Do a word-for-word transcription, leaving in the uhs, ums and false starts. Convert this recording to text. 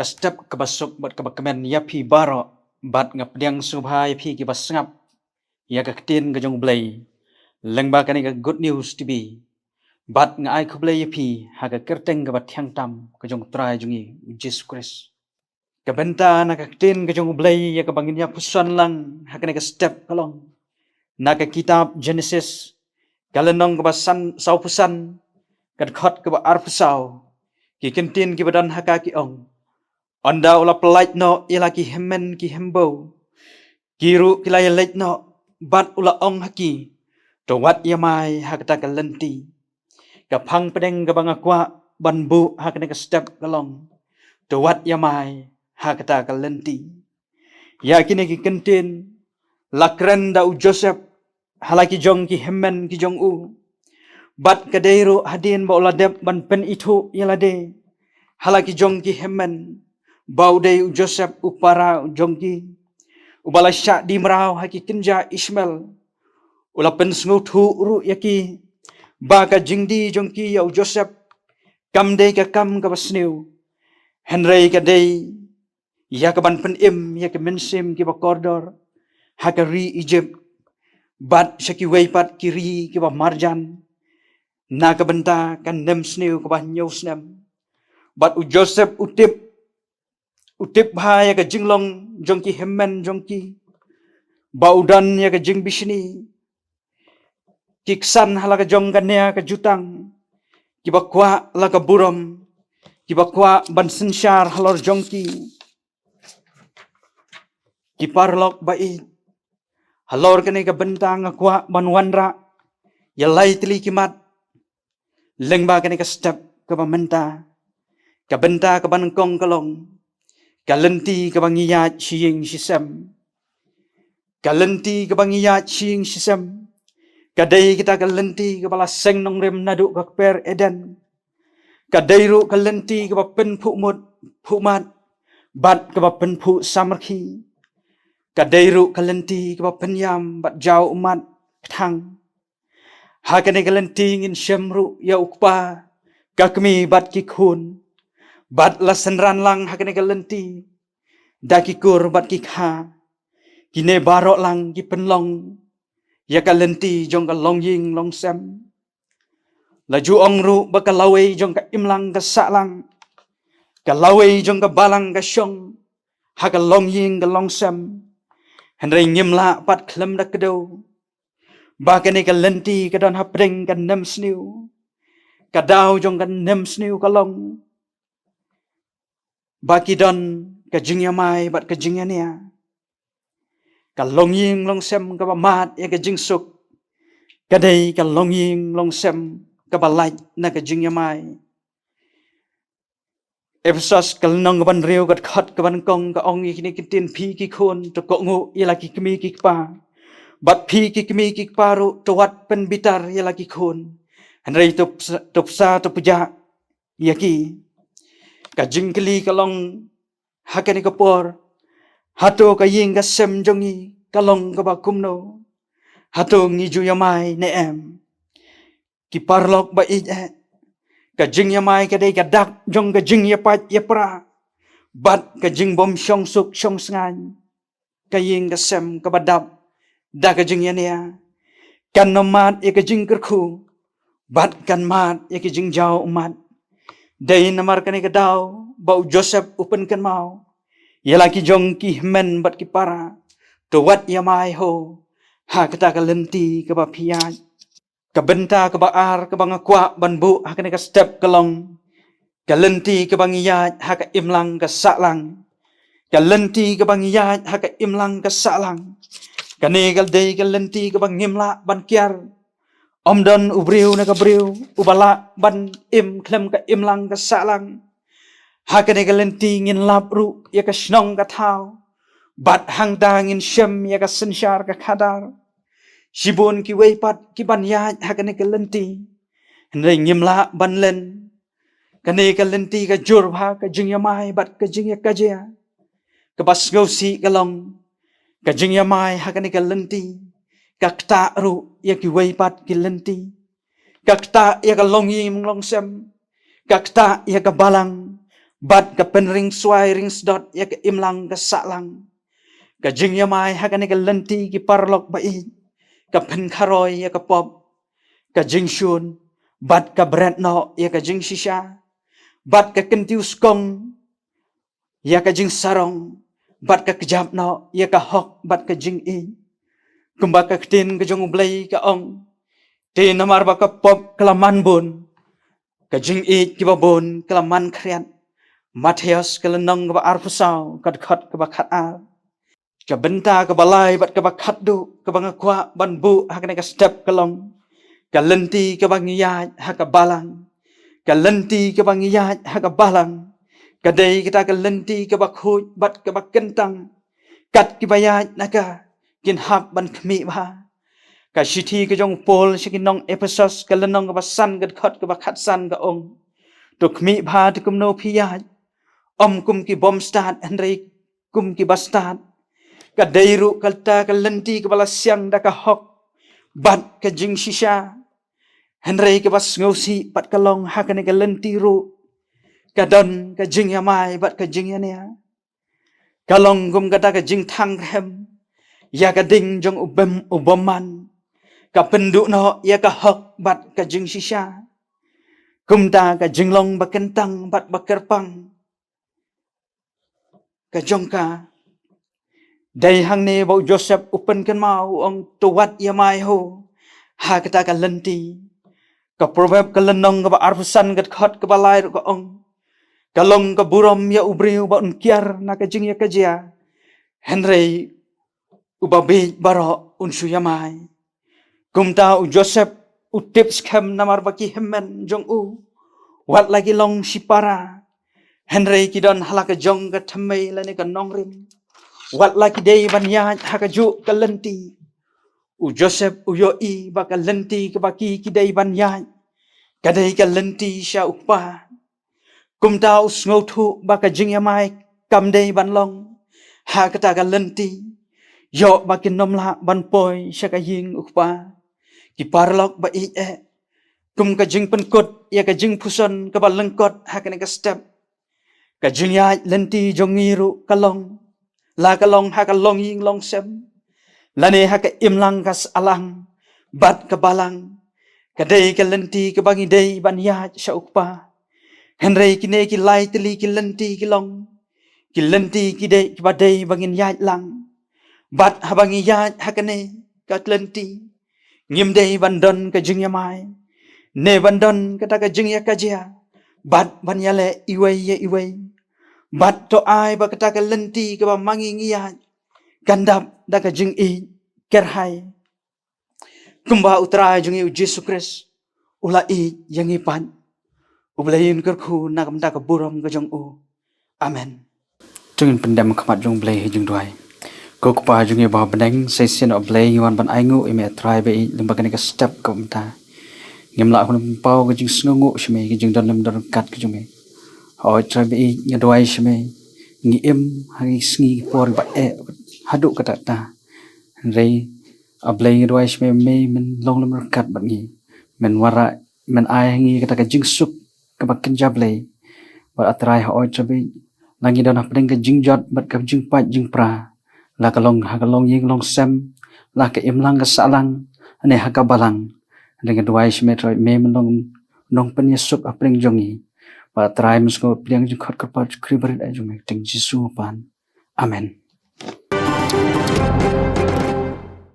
Ka step kaba suk bad kaba kmen ïa phi baroh, bad nga pdiang sngewbha ïa phi kiba sngap ïa ka ktien ka jong U Blei lyngba kane ka Good News T V, bad nga ai khublei ïa phi ha ka kyrteng kaba thiang tam ka jong U Trai jong ngi U Jisu Khrist. Ka bynta na ka ktien ka jong U Blei ïa kaba ngin ïa puson lang ha kane ka step ka long na ka kitab Genesis, ka lynnong kaba san, sawphew san, ka dkhot kaba arphew saw. Ki kyntien kiba don ha ka ki ong: Ynda u la pyllait noh ïa la ki hynmen ki hynbew, ki ruh ki la ïaleit noh, bad u la ong ha ki: To wat ïamai ha kata ka lynti. Ka phang pdeng kaba nga kwah ban buh ha kane ka step ka long: To wat ïamai ha kata ka lynti. Ïa kine ki kyntien la kren da u Joseph ha la ki jong ki hynmen ki jong u. Bad ka dei ruh hadien ba u la dep ban pynithuh ïa lade ha la ki jong ki hynmen ba u dei u Joseph u para u jong ki, uba la shah die mraw ha ki kynja Ishmael. U la pynsngewthuh ruh ïa ki ba ka jingdie jong ki ïa u Joseph kam dei ka kam kaba sniew, hynrei ka dei ïa kaban pynim ïa ki mynsiem kiba kordor ha ka ri Egypt, bad sha kiwei pat ki ri kiba marjan, na ka bynta ka nemsniew kaba hynñiew snem. Bad u Joseph u tip, u tip bha ïa ka jinglong jong ki hynmen jong ki, ba u don ïa ka jingbishni. Ki ksan ha la ka jong ka nia ka jutang, kiba kwah la ka burom, kiba kwah ban synshar halor jong ki. Ki paralok ba ïeit, halor kane ka bynta nga kwah ban wanrah ïa lai tylli ki mat lyngba kane ka step kaba mynta. Ka bynta kaba nyngkong ka long ka lynti kaba ngi ïaid shi ïing shi sem. Ka lynti kaba ngi ïaid shi ïing shi sem ka dei kata ka lynti kaba la seng nongrim naduh ka kper Eden. Ka dei ruh ka lynti kaba pynphuh mut phuh mat, bad kaba pynphuh samrkhie. Ka dei ruh ka lynti kaba pynïam bad jaw ummat kthang. Ha kane ka lynti ngin shem ruh ïa u kpa, ka kmie bad ki khun. Bad la synran lang ha kane ka lynti da ki kur bad ki kha. Kine baroh lang ki pynlong ïa ka lynti jong ka longïing longsem. La ju ong ruh ba ka lawei jong ka imlang ka sahlang, ka lawei jong ka balang ka shong ha ka longïing ka longsem. Hynrei ngim lah pat khlem da kdew ba kane ka lynti ka don hapdeng ka nemsniew. Ka daw jong ka nemsniew ka long ba ki don ka jingïamai bad ka jingïania. Ka longïing longsem kaba mad ïa ka jingsuk ka dei ka longïing longsem kaba lait na ka jingïamai. Ephesos ka lynnong kaba hynriew ka dkhot kaba nyngkong ka ong ïa kine ki ktien: Phi ki khun, to kohnguh ïa la ki kmie ki kpa. Bad phi ki kmie ki kpa ruh, to wat pynbitar ïa la ki khun, hynrei to psa, to psa, to pjah ïa ki. Ka jingkylli ka long ha kane ka por, hato ka ïing ka sem jong ngi ka long kaba kumno? Hato ngi ju ïamai ne em? Ki paralok ba ïeit, eh, ka jingïamai ka dei ka dak jong ka jingïapait ïapra bad ka jingbym shong suk shong sngaiñ. Ka ïing ka sem kaba dap da ka jingïania kan ym mad ïa ka jingkyrkhu bad kan mad ïa ka jingjaw ummat. Dei namar kane ka daw ba u Joseph u pynkynmaw ïa la ki jong ki hynmen bad ki para: To wat ïamai ho ha kata ka lynti kaba phi ïaid. Ka bynta kaba ar kaba nga kwah ban buh ha kane ka step ka long ka lynti kaba ngi ïaid ha ka imlang ka sahlang. Ka lynti kaba ngi ïaid ha ka imlang ka sahlang. Kane ka dei ka lynti kaba ngim lah ban kiar. Ym don u briew na ka briew uba lah ban im khlem ka imlang ka sahlang. Ha kane ka lynti ngin lap ruh ïa ka shnong ka thaw, bad hangta ngin shem ïa ka synshar ka khadar. Shibun kiwei pat ki ban ïaid ha kane ka lynti, hynrei ngim lah ban len. Kane ka lynti ka jur bha ka jingïamai bad ka jingïakajia. Kaba sngewsih ka long, ka jingïamai ha kane ka lynti ka ktah ruh ïa kiwei pat ki lynti. Ka ktah ïa ka longïing longsem, ka ktah ïa ka balang, bad ka pynring swai ring sdot ïa ka imlang ka sahlang. Ka jingïamai ha kane ka lynti ki paralok ba ïeit, ka pynkharoi ïa ka pop, ka jingshun, bad ka bret noh ïa ka jingshisha, bad ka kyntiew skong ïa ka jingsarong, bad ka kjap noh ïa ka hok bad ka jingïeit. Kumba ka ktien ka jong U Blei ka ong, te namar ba ka pop ka la man bun, ka jingïeit kiba bun ka la man khriat. Mathaios ka lynnong kaba arphew saw, ka dkhot kaba khatar. Ka bynta kaba lai bad kaba khatduh kaba nga kwah ban buh ha kane ka step ka long ka lynti kaba ngi ïaid ha ka balang. Ka lynti kaba ngi ïaid ha ka balang ka dei kata ka lynti kaba khuid bad kaba kyntang, kat kiba ïaid na ka kin hap ban khmih bha. Ka shithi ka jong u Paul sha ki nong Ephesos ka lynnong kaba san, ka dkhot kaba khatsan ka ong, to khmih bha te kumno phi ïaid, ym kum ki bym stad hynrei kum kiba stad. Ka dei ruh kata ka lynti kaba la siang da ka hok bad ka jingshisha. Hynrei kaba sngewsih pat ka long ha kane ka lynti ruh ka don ka jingïamai bad ka jingïania. Ka long kum kata ka jingthang rhem ïa ka ding jong u bym, u bymman. Ka pynduh noh ïa ka hok bad ka jingshisha. Kumta ka jinglong ba kyntang bad ba kyrpang ka jong ka. Dei hangne ba u Joseph u pynkynmaw, u ong, to wat ïamai ho ha kata ka lynti. Ka Proverb ka lynnong kaba arphew san, ka dkhot kaba lai ruh ka ong, ka long ka burom ïa u briew ba un kiar na ka jingïakajia, hynrei uba bieit baroh un shu ïamai. Kumta u Joseph u tip skhem namar ba ki hynmen jong u wat la ki long shipara, hynrei ki don ha la ka jong ka thymmei lane ka nongrim. Wat la ki dei ban ïaid ha kajuh ka lynti, u Joseph u ïohi ba ka lynti kaba ki, ki dei ban ïaid ka dei ka lynti sha u Kpa. Kumta u sngewthuh ba ka jingïamai kam dei ban long ha kata ka lynti. Ïoh ba kin ym lah ban poi sha ka ïing u Kpa. Ki paralok ba ïeit eh, kum ka jingpynkut ïa ka jingpuson kaba lyngkot ha kane ka step, ka jingïaid lynti jong ngi ruh ka long, la ka long ha ka longïing longsem lane ha ka imlang ka sahlang bad ka balang, ka dei ka lynti kaba ngi dei ban ïaid sha u Kpa. Hynrei kine ki lai tylli ki lynti ki long ki lynti ki dei, kiba dei ba ngin ïaid lang. Bad haba ngi ïaid ha kane ka lynti, ngim dei ban don ka jingïamai ne ban don kata ka jingïakajia bad ban ïaleh iwei ïa iwei. Bad to ai ba kata ka lynti kaba ma ngi ngi ïaid kan dap da ka jingïeit kyrhai, kumba u Trai jong ngi u Jisu Khrist u la ïeit ïa ngi pat. U Blei un kyrkhu na ka bynta ka burom ka jong u. Amen. To ngin pyndem khmat jong u Blei ha jingduwai. Ko Kpa jong ngi ba ha bneng, sa shisien, O Blei, ngi wan ban ainguh ïa me, Trai ba ïeit, lyngba kane ka step kaba mynta. Ngim lah ban pynpaw ka jingsngewnguh sha me, ka jingdon lem don ryngkat ka jong me. Hooid Trai ba ïeit, nga duwai sha me, ngi im ha ki sngi ki por ba eh haduh katta katta. Hynrei A Blei, nga duwai sha me, me men long lem ryngkat bad ngi. Men wanrah, men ai ha ngi kata ka jingsuk kaba kynja Blei. Bad A Trai, hooid Trai ba ïeit, la ngi don hapdeng ka jingjot bad ka jingpait jingpra, la ka long ha ka longïing longsem, la ka imlang ka sahlang, ne ha ka balang, hynrei nga duwai sha me, Trai, me men long nongpynïasuk hapdeng jong ngi. Bad A Trai, men sngewbha pdiang jingkhot kyrpad, jingkyrpad ïa jong me, ha ka kyrteng Jisu u Kpa. Amen.